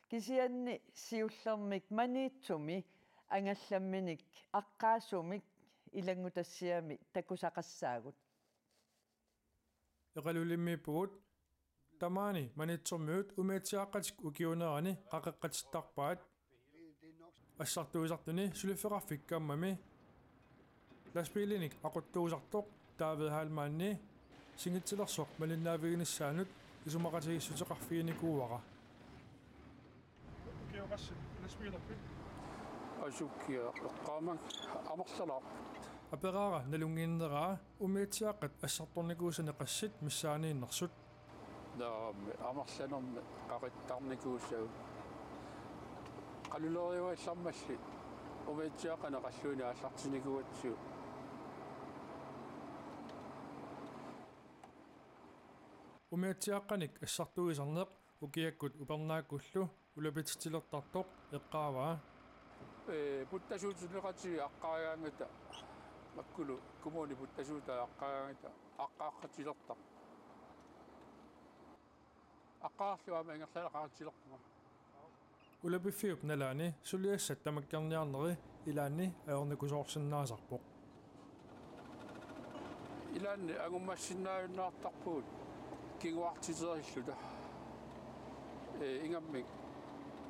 kisianni siullermik Maniitsumi angallamminik aqqaasumik ilanngutassiami takusaqassaagut. Eqalulimmiippugut. Tamaani Maniitsormiut umiatsiaaqqatik ukiuunerani qaqeqqatittarpaat. Assartuisartuni suliffeqarfik kammami lastbiilinik aquttuusartoq David Heilmanni singitsilersoq malinnaaviginissaanut isumaqatigiissuteqarfiginikuuara. Ukioqassi lastbiilerpit? Asukiaq eqqaamang amerlalaarput. Aperaara nalunnginneraa umiatsiaaqqat assartornikuusani qassit missaaniinnersut. Naamik, amerlanermi qaqittarnikuusagut. Qaluleriugallarmalli umiatsiaaqqanik qalluinik aallartinnikuugatsigu. Umiatsiaaqqanik assartuisarneq ukiakkut upernaakkullu ulapititsilertartoq eqqaavaa. Ee, puttasuutileqatigiit aqqaagaangata, makkulu kommuni puttasuutai aqqaagaangata, aqqaaqqatilertarput. Aqqaarlugu aamma ingerlalaqartilerpunga. Ulapiffiup nalaani suliassat tamakkerniarneri ilaanni ajornakusoorsinnaasarpoq. Ilaanni angummassinnaajunnaartarpugut kinguartiterilluta. Ee, ingammik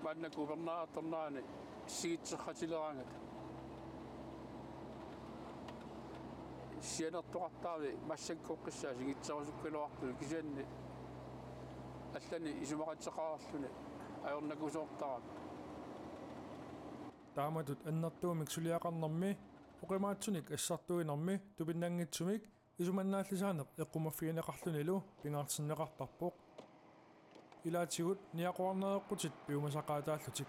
maannakkut upernaajartornerani sigitseqatileeraangata. Sianertoqartarami massakkoqqissaa sigitserusukkaluartuni kisianni allanik isumaqateqarluni ajornakusoortarami. Taamatut annertuumik suliaqarnermi oqimaatsunik assartuinermi tupinnanngitsumik isumannaallisaaneq eqqumaffigineqarlunilu pingaartinneqartarpoq. Ilaatigut niaqorarnereqqutit piumasaqaataallutik.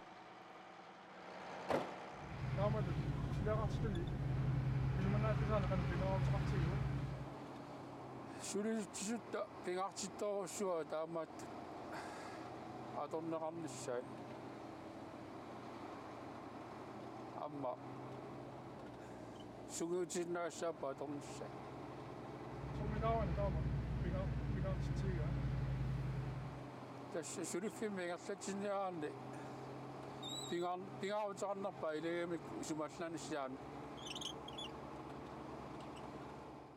Taamatut suliaqartitani isumannaallisaaneq qanoq pingaaruteqartigiva? Sulisitsisutta pingaartittorujussuuara taamaattut atorneqarnissaat. Aamma sungiutinnagassaappat atornissaat. Summi taavani taama pinga-, pingaartitsigiga? Tassa suliffimmi ingerlatsiniaraanni pingaar-, pingaaruteqarnerpaat ilagigamikku isumaallaanissaanik.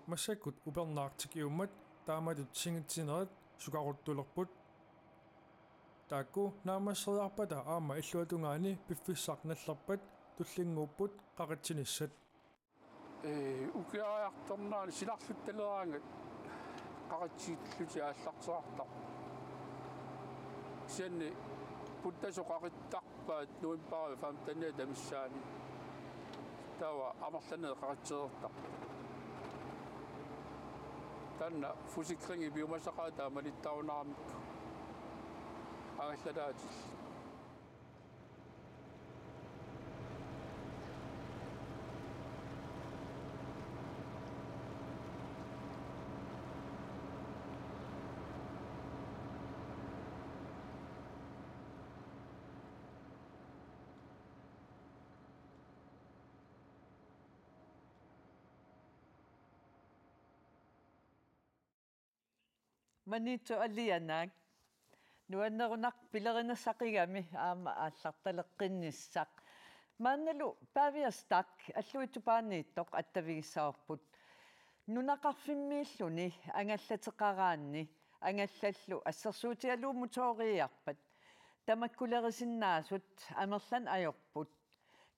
Massakkut upernaaq tikiummat taamatut singitsinerit sukaruttulerput. Taakku naammasseriarpata aamma illuatungaani piffissaq nallerpat tullinnguupput qaqitsinissat. Ee, ukiariartornerani silarluttaleraangat qaqitsigillutik aallarteqartarput. Kisianni puttasoq qaqittarpaat novembarip femteniata missaani. Taava amerlanerit qaqitsereertarput. Taanna forsikringi piumasaqaataa malittarunaramikku angallataatillit. Maniitsoq alianaak. Nuannerunarpoq pilerinissaqigami aamma aallartaleqqinnissaq. Maannalu Pavia Stach Alluitsup Paaniittoq attavigissavarput. Nunaqarfimmiilluni angallateqaraanni angallallu assersuutigalugu motoriiarpat tamakkulerisinnaasut amerlanerit ajorput.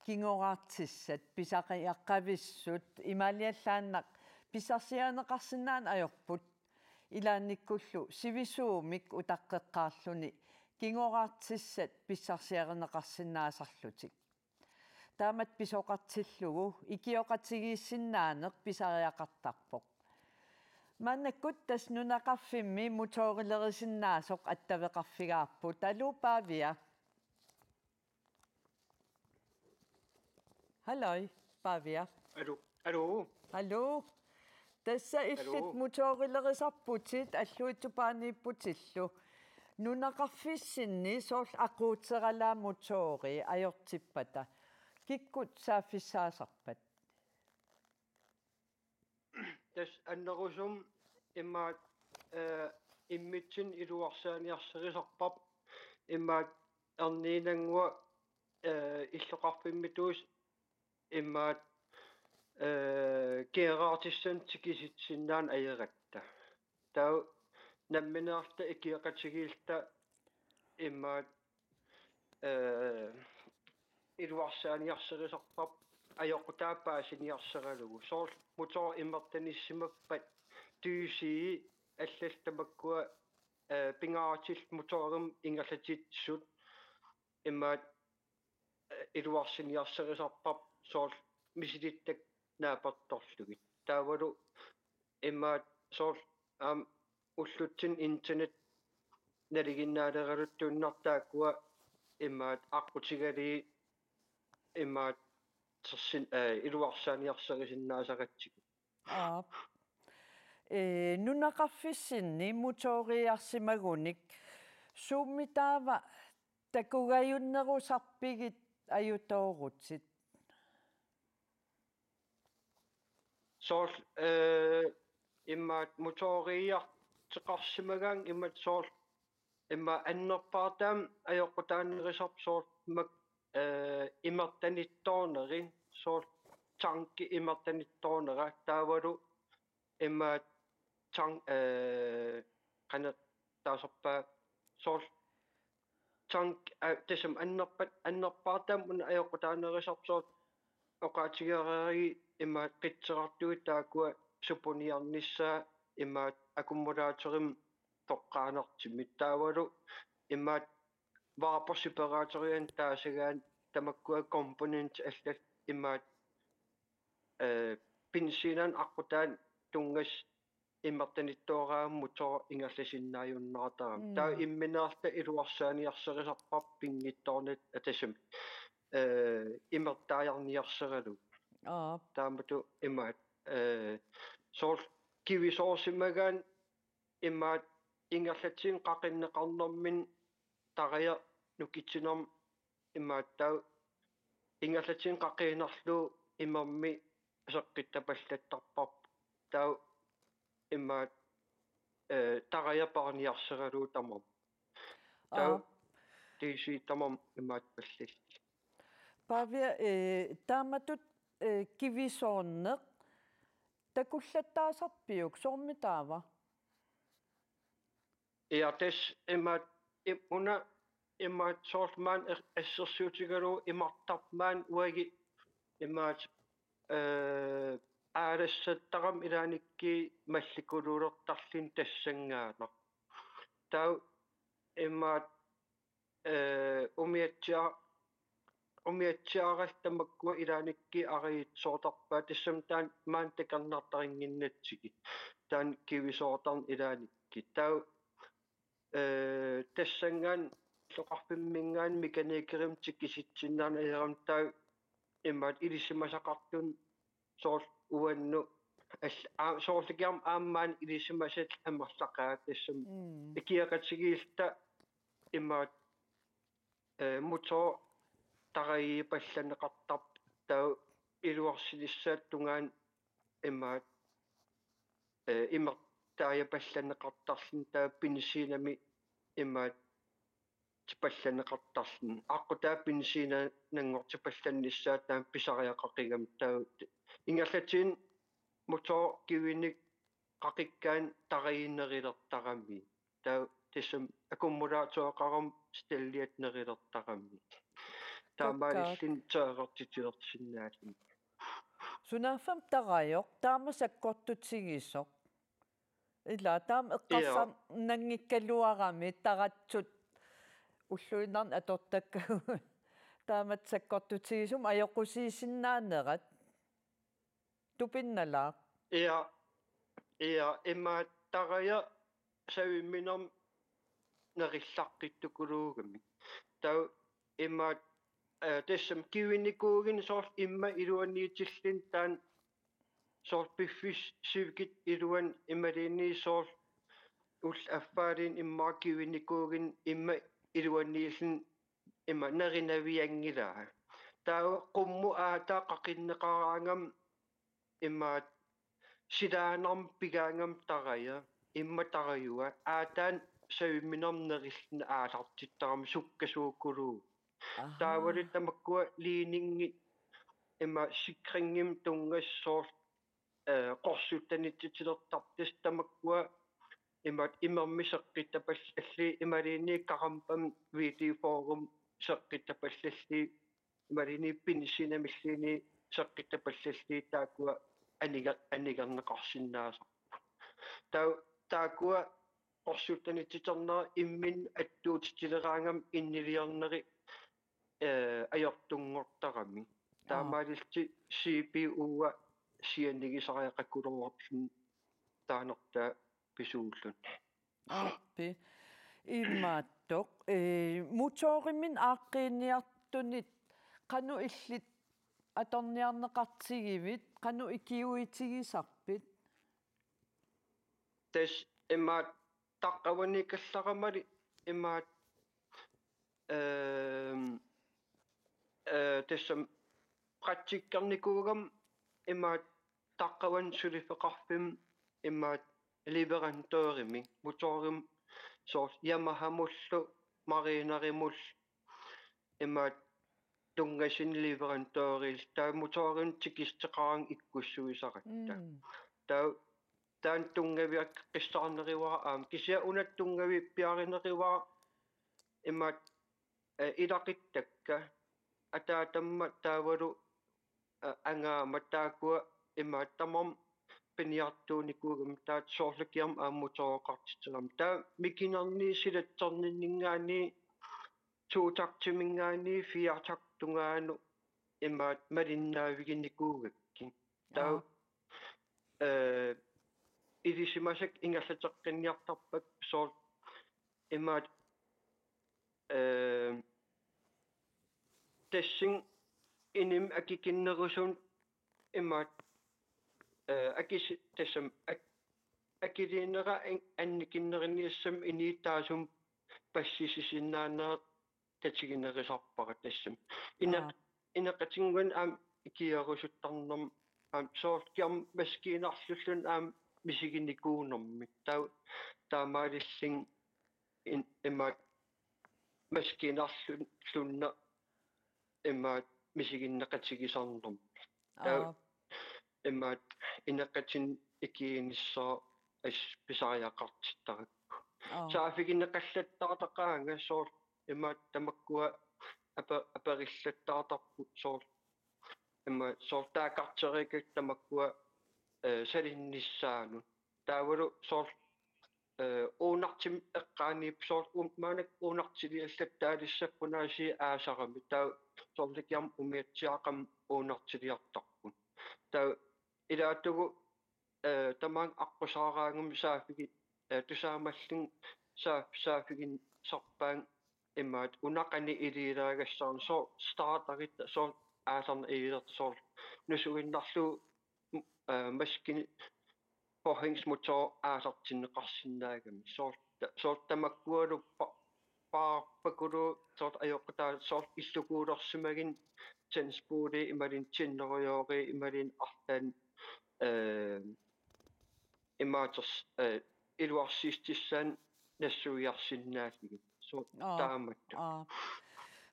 Kingoraartissat, pisariaqavissut, imaaliallaannaq pissarsiarineqarsinnaaneq ajorput. Ilaannikkullu sivisuumik utaqqeqqaarluni kingoraartissat pissarsiarineqarsinnaasarlutik. Taamatut pisoqartillugu ikioqatigiissinnaaneq pisariaqartarpoq. Maannakkut tassa nunaqarfimmi motorilerisinnaasoq attaveqarfigaarput. Aluu, Pavia. Halløj, Pavia. Aluu, aluu. Aluu. Tassa illit, aluu, motorilerisarputit Alluitsup Paaniipputillu. Nunaqarfissinni soorlu aquuteralaat motorii ajortippata, kikkut saaffissaasarpat? Tassa annerusumik imaattoq, eh, immitsinnut iluarsaaniarsarisarparput imaattoq erniinnannguaq, eh, illoqarfimmituusut imaattoq, eh, gearertissanik tikisitsisinnaanera ajorpata. Taava nammineerluta ikioqatigiilluta imaattoq, eh, iluarsaaniarsarisarparput ajoqutaa paasiniarsaralugu. Soorlu motoorip imertanissimappat D C allallu tamakkua, eh, pingaarutillu motoorimut ingerlatitsisut imaattoq, eh, iluarsiniarsarisarparput soorlu misilittakka naapertorlugit. Taavalu imaattoq soorlu aamma ullutsinni internet nalinginnaaleraluartuinnartoq taakkua imaattoq aqqutigalugit imaattoq tersin-, eh, iluarsaaniarsarisinnaasaratsigu. Aap. Eh, nunaqarfissinni motoriiarsimagunik suummi taava takugajunnerusarpigit ajutoorutit? Soorlu, eh, imaattoq motoriiartoqarsimagaanni imaattoq soorlu imaattoq annerpaartaamik ajoqutaanerisarput soorlu mak-, eh, imertanittoornerit, soorlu tanki imertanittoornera, taavalu imaattoq tank, eh, qanoq taasarpaat, soorlu tank, eh, tassami annerpa-, annerpaartaamik una ajoqutaanerisarput soorlu oqaatigereerigit imaattoq qitserartuit taakkua supuniarnissaat imaattoq akkumulaatorimik toqqaannartumik, taavalu imaattoq vaapor separatorianik taasagaanni tamakkua komponentit allat imaattoq, eh, benziinip aqqutaani tunngasut imertanittooraammata ingerlasinnaajunnaartarami. Mm. Taava immineerluta iluarsaaniarsarisarparput pinngitsoornata, eh, tassami, eh, imertaajarniarsaralugu. Aap. Taamatut imaattoq, eh, soorlu kivisoorsimagaanni imaattoq ingerlatsineq qaqinneqarnermini taraja nukitsinermi imaattoq taava ingerlatsineq qaqiinnarlugu imermik seqqittapallattarparput. Taava imaattoq, eh, taraja paarniarsaralugu tamarmi. Taava Aap. D C tamarmi imaattoq pallallugu. Pavia, eh, taamatut, eh, kivisoorneq takullattaasarpiuk, soormi taava? Ja, tassa imaattoq, im-, una imaattoq soorlu maani er-, assersuutigalugu imartarmat uagut imaattoq, eh, aalassattaramik ilaannikkut mallikuluulertarluni tassanngaannaq. Taava imaattoq, eh, umiatsia-, umiatsiarallu tamakkua ilaannikkut arajutsisoortarpaat, tassami taanna maani takornartarinnginnatsigit. Taanna kivisoortarneq ilaannikkut. Taava, eh, tassanngaannaq illoqarfimminngaanniit mekaanikerimik tikisitsisinnaanera ajorami, taava imaattoq ilisimasaqartunut soorlu uannut all-, aa, soorlu kiam aamma maani ilisimasat amerlaqaat, tassami. Mm. Ikioqatigiilluta imaattoq, eh, motor tarajiipallanneqartarpoq, taava iluarsinissaata tungaanut imaattoq, eh, imertaajapallanneqartarluni, taava benziinamik imaattoq tipallanneqartarluni. Aqqutaa benziinanngortipallannissaa taanna pisariaqaqigami, taava ingerlatsini motor kivinik qaqikkaanni tarajinerulertarami. Taava tassami akkumulaatoreqarami stelliat nerulertarami. Taamaalilluni teerartitilersinnaalluni. Sunaaffa tarajoq taama sakkortutigisoq? Ila taama eqqarsarnanngikkaluarami taratsut ulluinnarni atortakkagut. Taamatut sakkortutigisumik ajoqusiisinnaanerat. Tupinnalaaq. Ja, ja, imaattoq taraja saviminermik nerillaqqittukuluugamik. Taava imaattoq, eh, tassami kivinikuuginnaq soorlu immaqa iluaniitilluni taanna soorlu piffissaq sivikitsup iluani imaluunniit soorlu, ullut affaaliini immaqa kivinikuugin imma iluaniilluni imma nerinavianngilaa. Taava qummut aataa qaqinneqaraangami imaattoq silaannarmik pigaangami taraja, imma tarajua, aataani saviminermik nerilluni aallartittarami sukkasuukuluuvoq. Ahaa. Taavalu tamakkua ledningit imma sikringimik tunngasut soorlu, eh, qorsuttanitsitsilertartut tamakkua imaattoq imermik seqqittapallallugit imaluunniit karampamik V D fyrremik seqqittapallallugit imaluunniit benzinaamilluunniit seqqittapallallugit taakkua aniga-, anigerneqarsinnaasarput. Taa-, taakkua qorsuttanitsitsinerat imminut attuutitsileraangamik inniliornerit, eh, ajortunngortaramik. Aa. Taamaalillutik C P U-a sianigisariaqakuluulluni taanertaa pisuulluni. Aappi. Imaattoq, eh, motoriminnit aaqqiiniartunit qanoq illit atorniarneqartigivit, qanoq ikiuitigisarpit? Tassa imaattoq taqqavaniikkallaramali imaattoq, ehm, eh, tassami praktikkernikuugama imaattoq taqqavani suliffeqarfimmi imaattoq leverandørimik, motorimik soorlu Yamahamullu, Marinerimullu, imaattoq tunngasut leverandørit, taava motorimik tikissuteqaraangat ikkussuisaratta. Mm. Taava taanna tunngaviaqqissaarnerivara aamma. Kisianni una tunngavippiarinerivara imaattoq, eh, ilaquttakka, ataatammat taavalu, eh, angaammat taakkua imaattoq tamarmik piniartuunikuugamik taava soorlu kiam aamma motoreqartitseramik. Taava mikinerniit silatsorninninngaanniit totaktiminngaanniit firetaktungaanut imaattoq malinnaaviginikuugakkit. Taava, aap, eh, ilisimasakka ingerlateqqinniartarpakka soorlu imaattoq, eh, tassani inimi akikinnerusunik imaattoq, eh, akis-, tassami ak-, akiliinera an-, annikinneriniassammat inuk taassuma passisisinnaanera tatiginerusarpara tassami. Ineq-, aap, ineqatinnguanik aamma ikiorusuttarnermik aamma soorlu kiam maskiinarlulluni aamma misiginikuunermik. Taava taamaalilluni in-, imaattoq maskiinarlunneq imaattoq misiginneqatigisarnermik. Taava, aap, imaattoq ineqatinni ikiuinissaa assut pisariaqartittarakku. Aap. Saaffigineqallattaartaqaanga soorlu imaattoq tamakkua apa-, aperillattaartarput soorlu imaattoq soorlu taakkarteriikkakkit tamakkua, eh, salinnissaannut. Taavalu soorlu, eh, uunartumik eqqaaniippoq soorlu un-, maannakkut uunartiliallattaalissapput aasiit aasarami. Taava soorlu kiam umiatsiaaqami uunartiliartarput. Taava ilaatigut, eh, tamaanga aqqusaaraangama saaffigi-, eh, tusaamallunga saaf-, saaffiginnissarpaannga imaattoq una qanoq iliilaagassaarneq soorlu starteritta soorlu aallarneq ililertoq soorlu nusuinnarlugu, eh, maskine påhængsmotor aallartinneqarsinnaagami. Soorlu ta-, soorlu tamakkualu pa-, paarpakuluuvoq soorlu ajoqutaa soorlu illukuulersimagunik tandspulit imaluunniit tinnerujoorit imaluunniit arlaannik, eh, imaattoq, eh, iluarsiissutissaannik nassuiarsinnaallugit. Soorlu, aap, taamatut. Aap.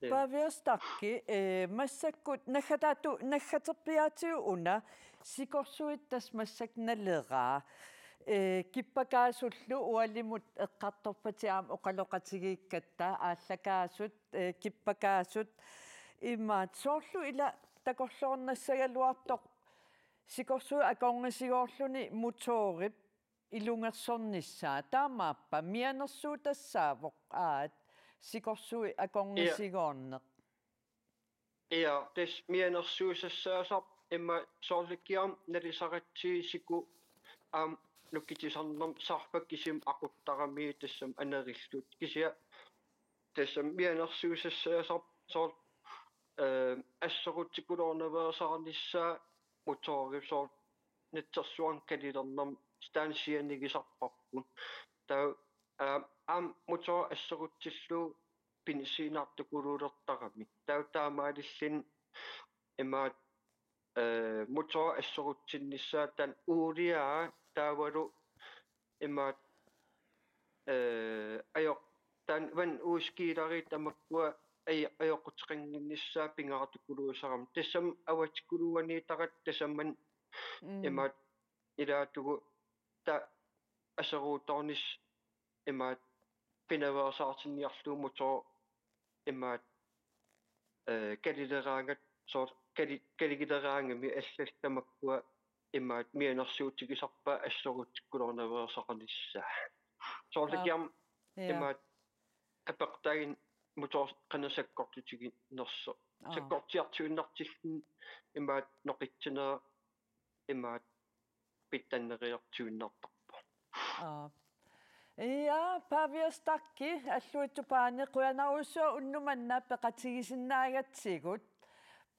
Ja. Pavia Stachki, eh, massakkut naggataatu-, naggaterpiaatigut una sikorsuit tassa massakkut naleraa. Eh, kippakaasullu ualimut eqqartorpatit aamma oqaloqatigiikkatta aallakaasut, eh, kippakaasut imaattoq soorlu ila takorloornassagaluartoq sikorsuit akornisigoorluni motorip ilungersornissaa, taamaappa mianersuutassaavoq aat sikorsuit akornisigoorneq? Ja. Ja, tassa mianersuusassaasarpoq immaqa soorlu kiam nalisaratsigit siku aamma nukitisarnermi sarfat kisimik aquttarami tassami anerillutik. Kisianni tassami mianersuusassaasarpoq soorlu, eh, assorutsikuluunerveersaarnissaa motorip soorlu natsersuarnik kalilernermi taanna sianigisarparput. Taava aam, aam motor asserutsillugu benziniartukuluulertarami. Taava taamaalilluni imaat, eh, motor asserutsinnissaa taanna uuliaa taavalu imaat, eh, ajoq taanna van uiskiilarit tamakkua aj-, ajoquteqannginnissaa pingaartukuluusarami. Tassami avatikuluuaniitaratta tassami Mm. imaat ilaatigut taava aseruutornis imaat pinaveersaartinniarlugu motor imaat, eh, kalileraangat soor-, kali-, kalileraangami allat tamakkua imaat mianersuutigisarpaat asserutsikkulernaveersaqarnissaa. Soorlu Wow. kiam Ja. imaat apeqqutaagit motor qanoq sakkortutiginersoq. Aa. Sakkortiartuinnartilluni imaat noqitsinera imaat pitsanneriartuinnartarpoq. Aa. Ja, Pavia Stachki, Alluitsup Paani, qujanarujussuaq unnuk manna peqatigisinnaagatsigut.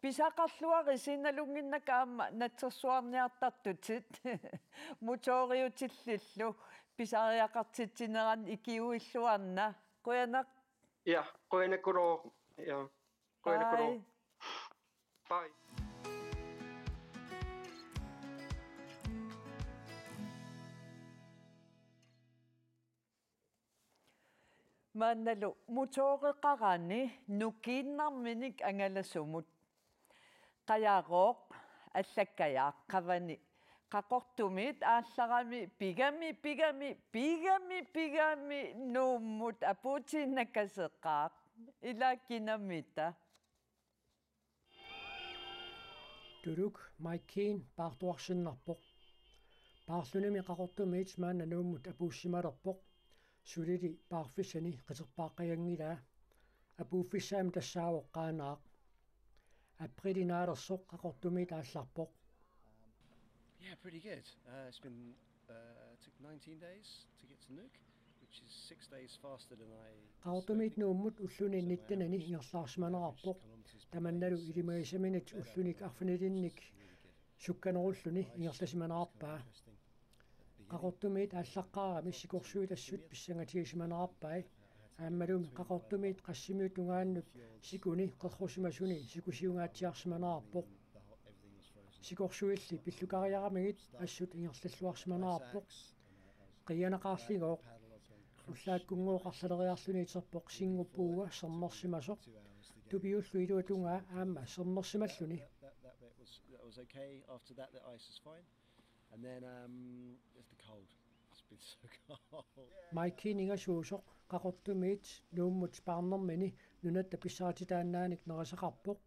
Pisaqarluarisi nalunnginnakku aamma natsersuarniartartutit. Motoriutillillu pisariaqartitsinerannik ikiuilluarna. Qujanaq. Ja, qujanaqulooq. Ja. Qujanaqulooq. Bye. Bye. Maannalu motoreqarani nukiinnarminik angalasumut. Qajagooq allakkajaaq qavani Qaqortumiit aallarami pigami, pigami, pigami, pigami Nuummut apuutiinnakaseqaaq. Ila kinamita. Tuluk Mike Keane paartuarsinnarpoq. Paarlunimi Qaqortumiit maanna Nuummut apuussimalerpoq. Sulili paarfissani qiterpaaqqajanngilaa. Apuuffissaami tassaavoq Qaanaaq. Apriili naalersoq Qaqortumiit aallarpoq. Yeah, pretty good. Uh, it's been, uh, took nineteen days to get to Nuuk, which is six days faster than I Qaqortumiit Nuummut ulluni nittenani ingerlaarsimanerarpoq. Tamannalu ilimagisaminit ullunik arfinilinnik sukkanerulluni ingerlasimanerarpaa. Qaqortumiit aallaqqaarami sikorsuit assut pissangatigisimanerarpai. Aammalumi Qaqortumiit Qassimiut tungaannut sikuni qerrusimasuni sikusiungaatsiarsimanerarpoq. Sikorsuilli pillukariaramigit assut ingerlalluarsimanerarpoq. Qiianaqaarligooq. Ullaakkunngooq arlaleriarluni iterpoq singup puua sermersimasoq. Tupiullu iluatungaa aamma sermersimalluni. That, that, that bit was, that was okay. After that, the ice is fine. And then, um, it's the cold. It's been so cold. Mike Keane-ingasuusoq Qaqortumiit Nuummut paarnermini nunatta pissarititaannaanik nerisaqarpoq.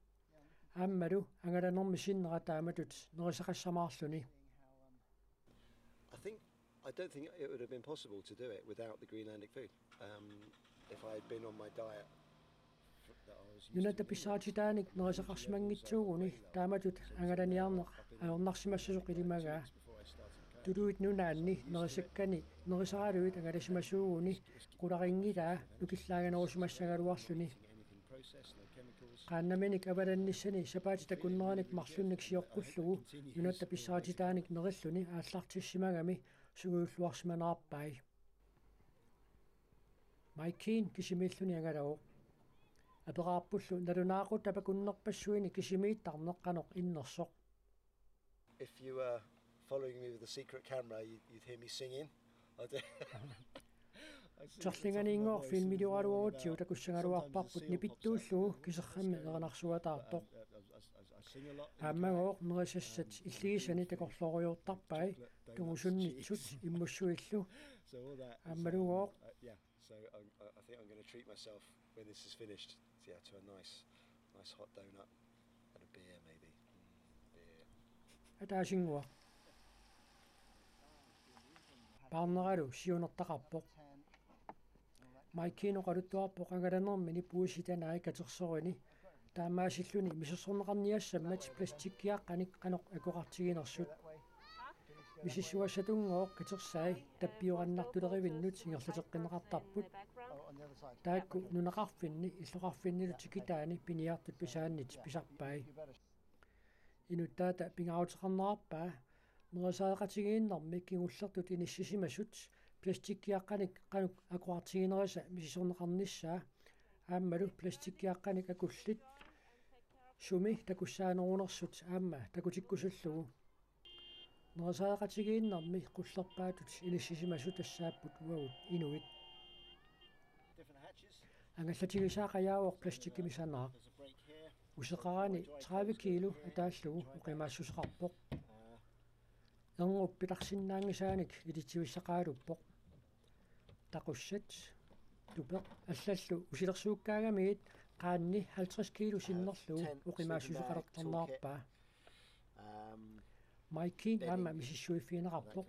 Aammalu angalanermi sinnera taamatut nerisaqassamaarluni. I think, I don't think it would have been possible to do it without the Greenlandic food. Um, if I had been on my diet that I was used to Nunatta in England, pissarititaanik nerisaqarsimanngitsuuguni taamatut angalaniarneq ajornarsimassasoq ilimagaa. Tuluit Nunaanni nerisakkani nerisaralugit angalasimasuuguni qularinngilaa nukillaaganerusimassagaluarluni. Qaannaminik avalannissani sapaatip akunneranik marlunnik sioqqullugu nunatta pissarititaanik nerilluni aallartissimagami sungiulluarsimanerarpai. Mike Keane kisimiilluni angalavoq. Aperaarpullu nalunaaqutap akunnerpassuini kisimiittarneq qanoq innersoq. If you were following me with a secret camera, you, you'd hear me singing. I don't- Terlinganiinngooq filmiliugaluarutsigu takussagaluarparput nipittuullugu kiserrammi erinarsuataartoq. Aammagooq nerisassat illigisani takorloorujoortarpai tungusunnitsut immussuillu. Aammalugooq. So I'm, I, I think I'm gonna treat myself when this is finished. Yeah, to a nice, nice hot donut and a beer maybe. Mm, beer. Ataasinnguaq. Paarneralu siunertaqarpoq. Mike Keane oqaluttuarpoq angalanermini puisit anai katersorini. Taamaasilluni misersorneqarniassammat plastikkiaqqanik qanoq akoqartiginersut. Misissugassatunngooq katersai tappiorannartulerivinnut ingerlateqqinneqartarput. Taakku nunaqarfinni illoqarfinnilu tikitaani piniartut pisaannit pisarpai. Inuttaata pingaaruteqarnerarpaa nerisareqatigiinnermi kingullertut inissisimasut Plastikkiaqqanik qanoq akuartiginerisa misissorneqarnissaa aammalu plastikkiaqqanik akullit sumi takussaanerunersut aamma takutikkusullugu. Nerisaareqatigiinnermi qullerpaatut inissisimasut tassaapput uagut inuit. Angallatigisaa qajaavoq plastikkimi sanaaq. Useqarani tredive kilo ataallugu oqimaassuseqarpoq. Erngup pitarsinnaanngisaanik ilitsivissaqaaluppoq. Taqussat, tupeq allallu usilersuukkaagamigit qaanni halvtreds kilo sinnerlugu oqimaassuseqalertarnerarpaa. Maikiin aamma misissuiffigineqarpoq.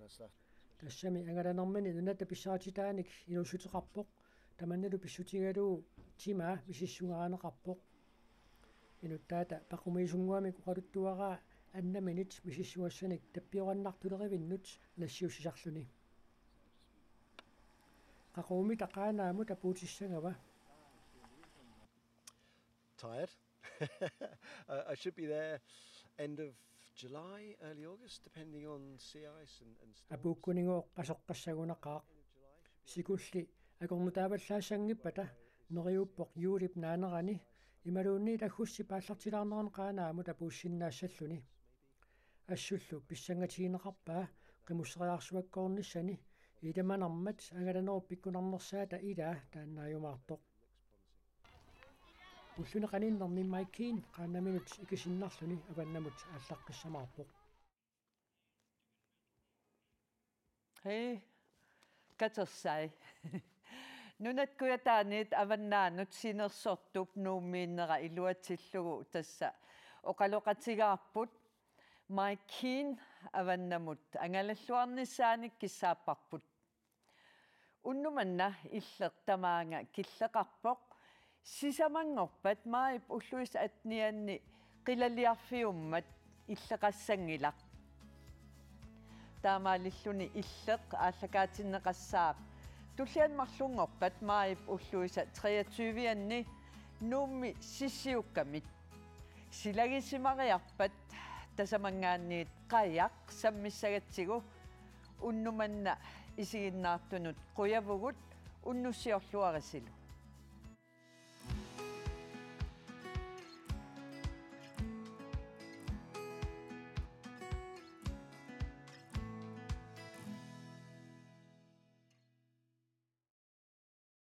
Tassami angalanermini nunatta pissarititaanik inuussuteqarpoq. Tamannalu pissutigalugu timaa misissugaanneqarpoq. Inuttaata paqumiisunnguamik oqaluttuaraa annaminit misissugassanik tappiorannartulerivinnut nassiussisarluni. Qaqugumitaa Qaanaamut apuutissagava? Tired. I, I should be there end of July, early August, depending on sea ice and, and storms. Apuukkunigooq asoqqassagunaqaaq. Sikulli akornutaavallaassanngippata neriuppoq juulip naanerani imaluunniit aggustip aallartilaarnerani Qaanaamut apuussinnaassalluni. Assullu pissangatigineqarpaa qimusseriarsuakkoornissani ilamanermat angalanerup pikkunarnersaata ilaa taannaajumaartoq. Ulluni qaninnerni Maikiin Qaanaminut ikisinnarluni avannamut aallaqqissamaarpoq. Hej, katersai. Nunat Kujataaniit avannaanut sinersortup Nuummiinnera iluatsillugu tassa oqaloqatigaarput. Maikiin avannamut angalalluarnissaanik kissaapparput. Unnuk manna Illeq tamaanga killeqarpoq. Sisamanngorpat maajip ulluisa attenianni qilaliarfiummat illeqassanngilaq. Taamaalilluni Illeq aallakaatinneqassaaq. Tulliani marlunngorpat maajip ulluisa treogtyve-anni Nuummi Sissiukkamit. Silagisimariarpat tasamanngaanniit qajaq sammissagatsigu unnuk manna isiginnaartunut qujavugut, unnussiorluarisilu.